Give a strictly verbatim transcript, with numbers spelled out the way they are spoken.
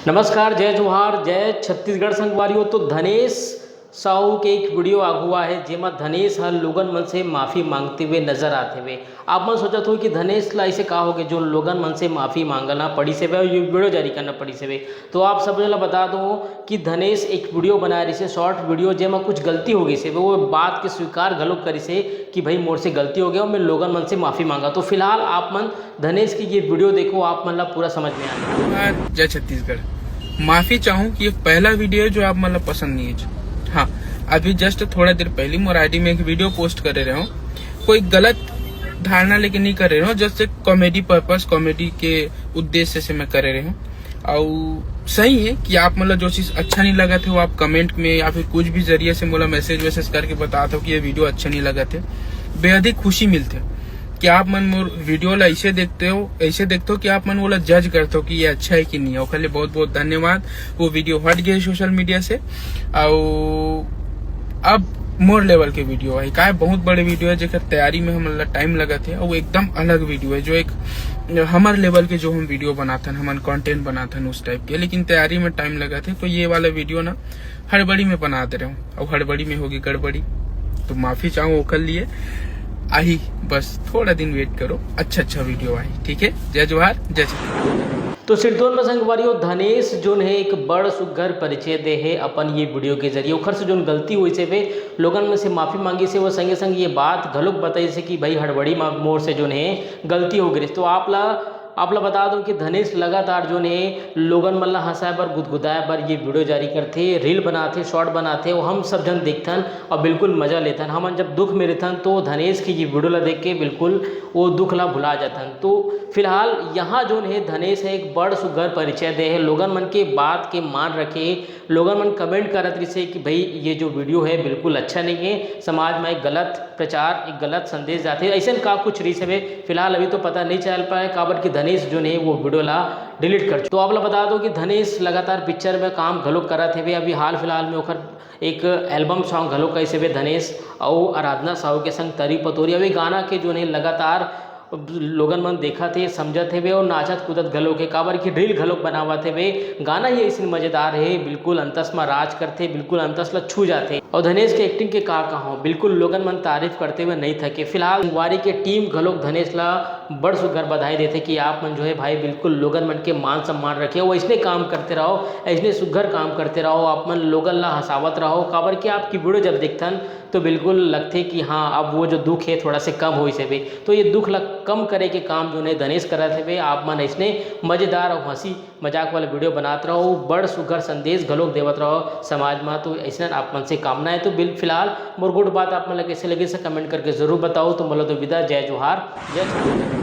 नमस्कार, जय जोहार, जय छत्तीसगढ़ संगवारियों। तो धनेश साहू के एक वीडियो आगू आए हे, जेमा धनेश ह लोगन मन से माफी मांगते हुए नजर आते हुए। आप मन सोचत हो कि धनेश ला ऐसे का हो गए जो लोगन मन से माफी मांगना पड़ी से और ये वीडियो जारी करना पड़ी से। तो आप सब ला बता दो कि धनेश एक वीडियो बनाए रहिसे, शॉर्ट वीडियो, जेमा कुछ गलती हो गई से, वो बात के स्वीकार घलो करिसे कि भाई मोर से गलती हो गया और मैं लोगन मन से माफी मांगा। तो फिलहाल आप मन धनेश की ये वीडियो देखो, आप मन ला पूरा समझ में आना। हाँ, जय छत्तीसगढ़। माफी चाहूँ कि ये पहला वीडियो है जो आप मन ला पसंद नहीं है। हाँ, अभी जस्ट थोड़ा देर पहले मोर आईडी में एक वीडियो पोस्ट करे रहे हो, कोई गलत धारणा लेके नहीं करे रहे हो, जस्ट एक कॉमेडी पर्पस, कॉमेडी के उद्देश्य से मैं करे रहे हूँ। और सही है कि आप मतलब जो चीज़ अच्छा नहीं लगा थे वो आप कमेंट में या फिर कुछ भी जरिए से मोला मैसेज वैसेज करके बताते हो कि ये वीडियो अच्छा नहीं लगा थे, बेहद ही खुशी मिलते कि आप मन मोर वीडियो ला ऐसे देखते हो, ऐसे देखते हो कि आप मन ओला जज करते हो कि ये अच्छा है कि नहीं है। ओकर लिए बहुत बहुत धन्यवाद। वो वीडियो हट गए सोशल मीडिया से। और अब मोर लेवल के वीडियो है, काय बहुत बड़े वीडियो है जेकर तैयारी में हमन ला टाइम लगत है, और वो एकदम अलग वीडियो है जो एक हमर लेवल के जो हम वीडियो बनाथन, हमन कंटेंट बनाथन उस टाइप के, लेकिन तैयारी में टाइम लगत है। तो ये वाला वीडियो ना हड़बड़ी में बना दे रहे हूँ, और हड़बड़ी में होगी गड़बड़ी, तो माफी चाहूँ ओकर लिए। आही, बस थोड़ा दिन वेट करो, अच्छा अच्छा वीडियो आई। ठीक है, जय जोहार, जय छत्तीसगढ़। तो सिरतोन में संगवारी हो, धनेश जोन है एक बड़ सुग्घर परिचय दे है अपन ये वीडियो के जरिए। ओखर से जोन गलती हुई से वे लोगन में से माफी मांगी से, वो संगे संग ये बात घलोक बताई से कि भाई हड़बड़ी मा मोर से जोन है गलती हो गई। तो आप ला आप ला बता दो कि धनेश लगातार जोन है लोगन मन ला हंसाए बर, गुदगुदाए बर ये वीडियो जारी करथे, रील बनाथे, शॉर्ट बनाथे, वो हम सब झन देखथन और बिल्कुल मजा लेथन। हमन जब दुख में रहथन तो धनेश के ये वीडियो ला देख के बिल्कुल वो दुख ला भुला जाथन। तो फिलहाल यहाँ जोन है धनेश है एक बड़ सुग्घर परिचय दे है, लोगन मन के बात के मान रखे। लोगन मन कमेंट करत रहिसे कि भाई ये जो वीडियो है बिल्कुल अच्छा नहीं है, समाज में एक गलत प्रचार, एक गलत संदेश जाथे, ऐसन का कुछ रहिस हवे। फिलहाल अभी तो पता नहीं चल पाए, काबर कि धनेश जोन है वो वीडियो ला डिलीट कर चुके। तो आप ला बता दो कि धनेश लगातार पिक्चर में काम घलो करत हवे। अभी हाल फिलहाल में ओकर एक एल्बम सॉन्ग घलो कैसे हवे धनेश अउ आराधना साहू के संग तरी पतोरी। अउ ये गाना के जोन है लगातार लोगन मन देखत हे, समझत हेवे अउ नाचत कूदत घलो के, काबर कि रील घलो बनावत हेवे। गाना ही ऐसे मजेदार हे, बिल्कुल अंतस म राज करथे, बिल्कुल अंतस ला छू जाथे। अउ धनेश के एक्टिंग के का कहो, बिल्कुल लोगन मन तारीफ करते हुए नहीं थके। फिलहाल संगवारी के टीम घलोक धनेश ला बड़ सुग्घर बधाई देथे कि आप मन जो है भाई बिल्कुल लोगन मन के मान सम्मान रखे, अउ ऐसने काम करते रहो, ऐसने सुग्घर काम करते रहो, आप मन लोगन ला हंसावत रहो, काबर कि आपकी वीडियो जब देखथन तो बिल्कुल लगथे कि हाँ, अब वो जो दुख है थोड़ा से कम होइस हवे। तो ये दुख ला कम करे के काम जोन है धनेश करत हवे। आप मन ऐसने मजेदार अउ हंसी मजाक वाला वीडियो बनात रहो, बड़ सुघर संदेश घलोक देवत रहो समाज मा। तो ऐसने आप मन से कामना है। तो बिल फिलहाल मोर गोठ बात आप मन ला कैसे लगिस कमेंट करके जरूर बताओ। तो मोला तो विदा, जय जोहार, जय छत्तीसगढ़।